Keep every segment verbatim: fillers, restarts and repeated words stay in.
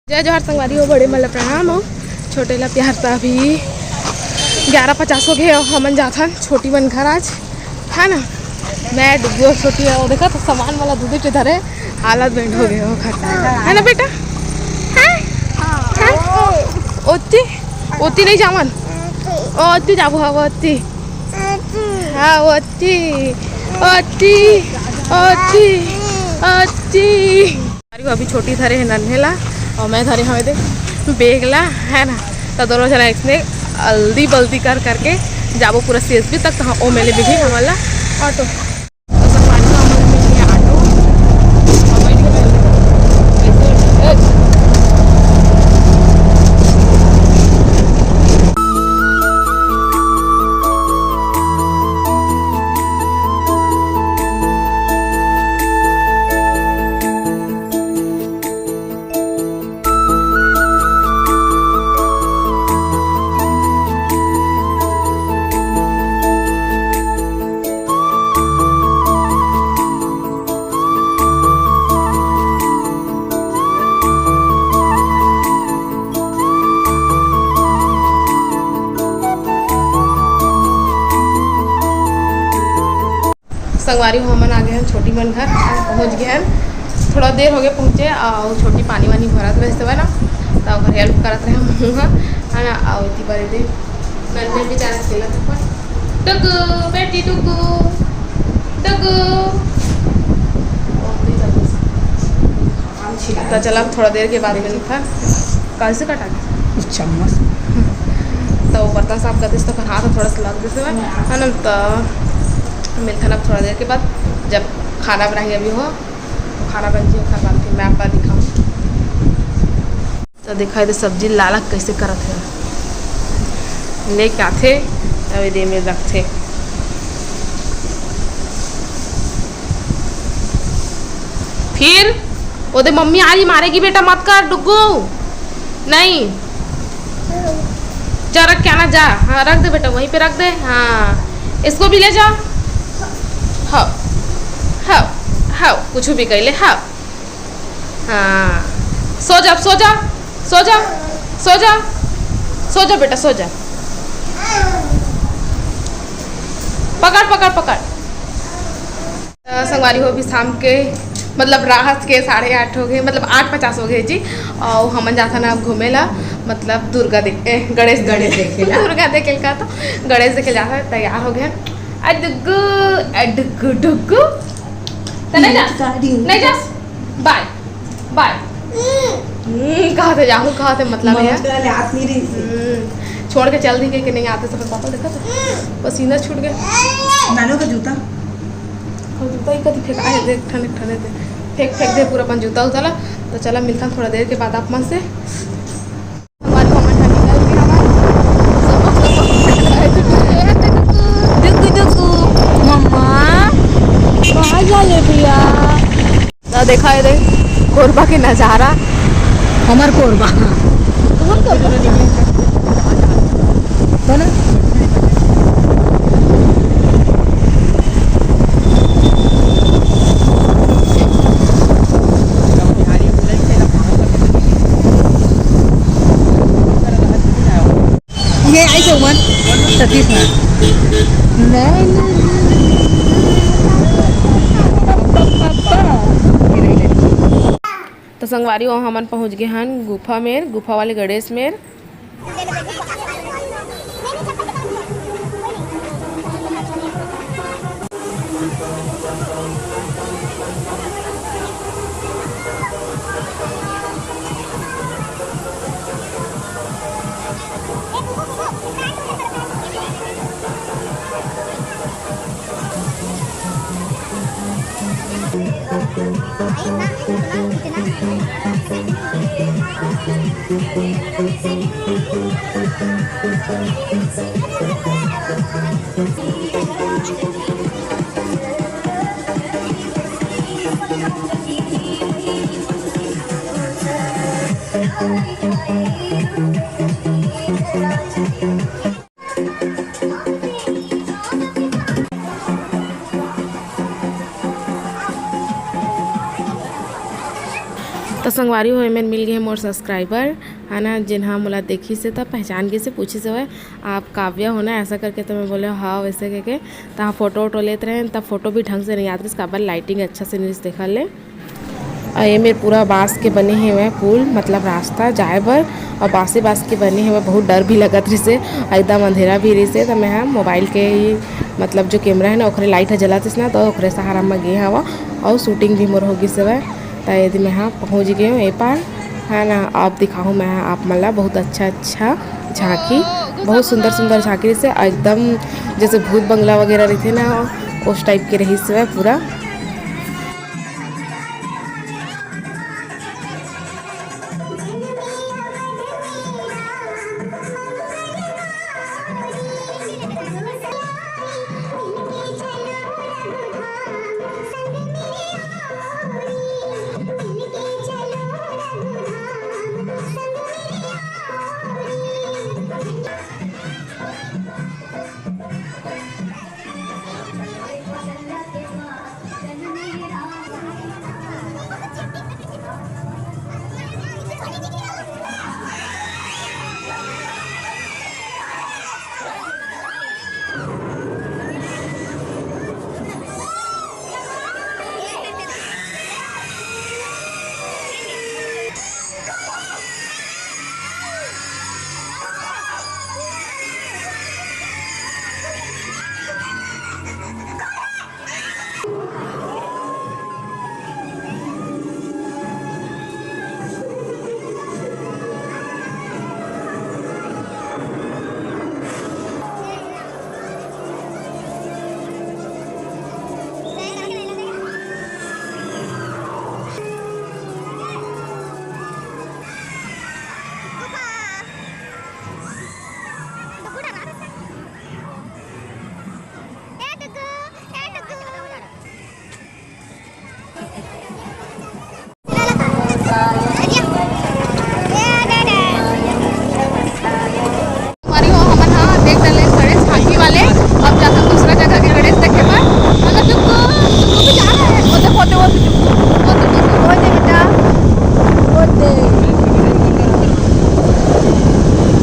जय जोहार संगवारी हो, बड़े मन ला प्रणाम हो, छोटे ला प्यार। त अभी ग्यारह पचास हो गए हो, हमन जाथन छोटी मन घर आज, है ना। मैं डुग्गू और छोटी है, वो देखा तो सामान वाला दूध के धरे, हालत बेंड हो गए हो घर, है ना बेटा? हैं? हैं? ओती, ओती नहीं जावन, ओती जाबो, हाँ, ओती, हाँ, ओती, ओती, ओती, ओती। अरे, वो अभी छोटी धरे है नन्हे ला, और मैं धरे हवे दे बेग ला, है ना। तो दोनों जना इसने अल्दी बल्दी कर करके जाबो पूरा सीएसबी तक, तो हाँ, ओ मेले भी हमन ला ऑटो। तो संगवारी हो, हमन मिल गया ऑटो, और बैठ के बैठ गए। संगवारी हो, हमन आ गए हन छोटी मन घर, पहुँच गए हन। थोड़ा देर हो गए पहुँचे, और छोटी पानी वानी भरत रहे से ना, तो ओकर हेल्प करत रहे हम, है ना। और इतनी बार दे नन्हे बेचारा खेलत अपन, डुगू बेटी, डुगू, डुगू। तो चला, थोड़ा देर के बाद मिलता, कल से कटा के चम्मच। तो बर्तन साफ करते तो हाथ थोड़ा सा लग जैसे, है ना। तो मिलता ना थोड़ा देर के बाद, जब खाना बनाएंगे अभी हो, तो खाना बन जाए, ओकर बाद फिर मैं आपका दिखाऊँ। तो दिखाई दे सब्जी लाला कैसे करत है, लेके आथे, अभी दे में रखथे। फिर ओदे मम्मी आ रही, मारेगी बेटा, मत कर डुग्गू, नहीं। जा रख के आना, जा। हाँ, रख दे बेटा, वहीं पे रख दे। हाँ, इसको भी ले जाओ। हाँ, हाँ, हाँ, कुछ भी कह ले। हाँ, हाँ, सो जा, सो जा, सो जा, सो जा, सो जा बेटा, सो जा। पकड़, पकड़, पकड़। अ, संगवारी हो, अभी शाम के, मतलब, रात के साढ़े आठ हो गए, मतलब, आठ पचास हो गए जी। और हमन जाथन अब घूमे ला, मतलब, दुर्गा देख, ए, गणेश, गणेश देखे ला। दुर्गा देखे का, तो गणेश देखे जाथन, तैयार हो गए। अडुगु, अडुगु, डुगु। तो नहीं जा, नहीं जा। बाय, बाय। हम्म, कहाँ से जाऊँ, कहाँ से मतलब है? मम्मी के लिए आस नहीं रही थी। हम्म, छोड़ के चल दी कि नहीं आते समय पापा देखा तो पसीना छूट गया। नानू का जूता। और जूता ही कभी फेंका है, देख, ठंडे, ठंडे दे। फेंक, फेंक दे पूरा अपन जूता उतारा। तो चला, मिलता थोड़ा देर के बाद आप मन से। डुगु, डुगु, मम्मा, कहाँ जा ले भैया? तो देखा ये दे कोरबा के नजारा। हमार कोरबा। कहाँ कोरबा? तो ना? ये आई तो वन सतीश ना। तो संगवारी हो, हमन पहुँच गए हन गुफा मेर, गुफा वाले गणेश मेर। तो संगवारी हो, एमेर मिल गए मोर सब्सक्राइबर, है ना, जिन हा मोला देखिस हे त पहचान गे से, पूछिस हवय, "आप काव्या हो ना?" ऐसा करके। तो मैं बोले, "हाँ," वैसे करके। त हाँ, फोटो वोटो लेत रहे, त फोटो भी ढंग से नहीं आत रहिस, काबर लाइटिंग अच्छा से नहीं देखा ले। और ये मेर पूरा बांस के बने हुए पुल, मतलब रास्ता जाए बर, और बांसे बांस के बने हुए, बहुत डर भी लगत रहिस हे, एकदम अंधेरा भी रहिस हे। त मैं हा मोबाइल के ही, मतलब जो कैमरा है ना, ओकरे लाइट ह जलत रहिस ना, तो ओकरे सहारा म गे हवा, और शूटिंग भी मोर हो गिस हवय। त यदि मैं हा पहुँच गए हूँ ए पार, है ना, आप दिखाऊँ मैं हा आप मन ला बहुत अच्छा अच्छा झांकी, बहुत सुंदर सुंदर झांकी रहिस हे, एकदम जैसे भूत बंगला वगैरह रहिथे ना, उस टाइप के रहिस हवय पूरा। संगवारी हो, हमन ह देख डले गणेश झांकी वाले। अब जाथन दूसरा जगह के गणेश देखे बर। अगर तुमको, तुमको भी जाना है, वो देखो, वो देखो, वो देखो, वो देखो, बेटा, वो देख।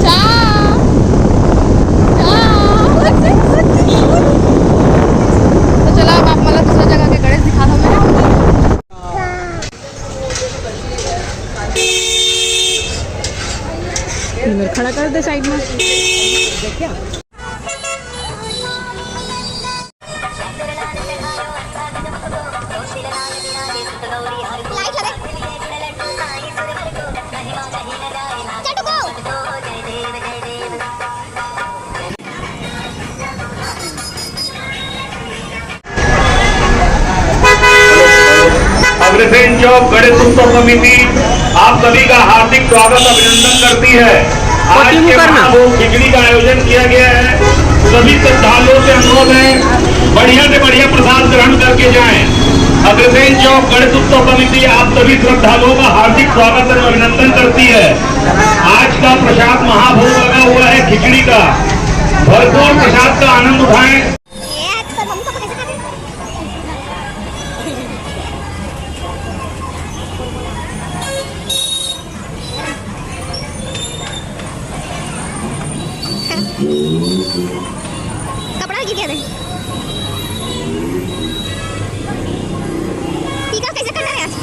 जा, जा। तो चलो, अब आप मन ला दूसरा जगह के गणेश दिखा दो मैं। इधर खड़ा कर दे साइड में। अग्रसेन चौक गणेश उत्सव समिति आप सभी का हार्दिक स्वागत, अभिनंदन करती है। आज के महाभोग खिचड़ी का आयोजन किया गया है। सभी श्रद्धालुओं से अनुरोध है, बढ़िया से बढ़िया प्रसाद ग्रहण करके जाएं। अग्रसेन चौक गणेश उत्सव समिति आप सभी श्रद्धालुओं का हार्दिक स्वागत एवं अभिनंदन करती है। आज का प्रसाद महाभोग लगा हुआ है खिचड़ी का, भरपूर प्रसाद का आनंद उठाएं। कपड़ा गिर गया रे। टीका कैसे करना है आज?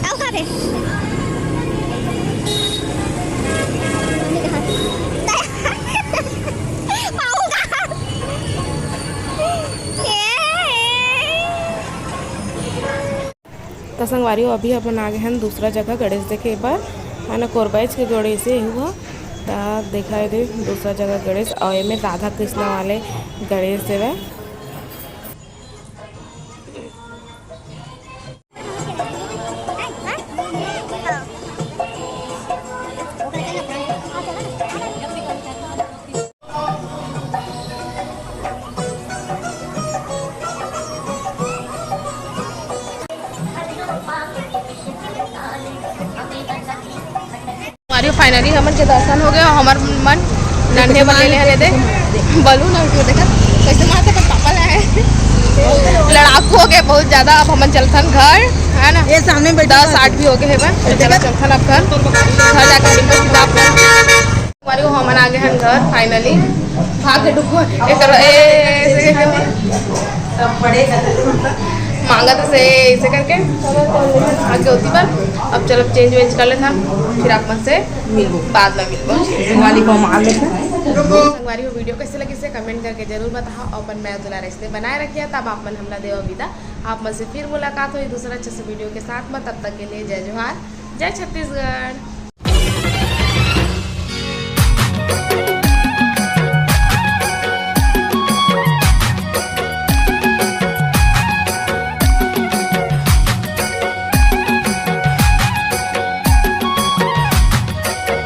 आओ, कहाँ पे? पाऊंगा। त संगवारी हो, अभी अपन आ गए हन दूसरा जगह गणेश देखे बर, है ना, कोरबैच के गणेश हे एहू ह। त देखा दे दूसरा जगह गणेश, और एमे राधा कृष्णा वाले गणेश देवे। हमारी finally हमन के दर्शन हो गए और हमर मन नन्हे बर ले ले हले दे। बलून और क्यों देखा? कैसे मारते पर पापा लाए हैं। लड़ाकू हो गए बहुत ज्यादा। अब हमन चलथन घर, है ना? ये सामने बैठे दस आठ भी हो गए हे बन, तो चलो चलथन अब घर। घर जाकर लिखो किताब। संगवारी हो, हमन आ गए हैं घर finally। भाग के डुबो, एक तरह ए, ऐसे करके मांगा तो से ऐसे करके भाग के होती पर। अब चलो change वेंज कर लेथन, फिर आप मन से मिलबो। बाद में मिलबो। संगवारी को मार लेथन। संगवारी हो, video कैसे लगी से comment करके जरूर बताओ। अपन मया दुलार ऐसे बनाए रखिए, तब आप मन हमला देवा विदा। आप मन से फिर मुलाकात होई दूसरा अच्छा से video के साथ में। तब तक के लिए जय जोहार, जय छत्तीसगढ़।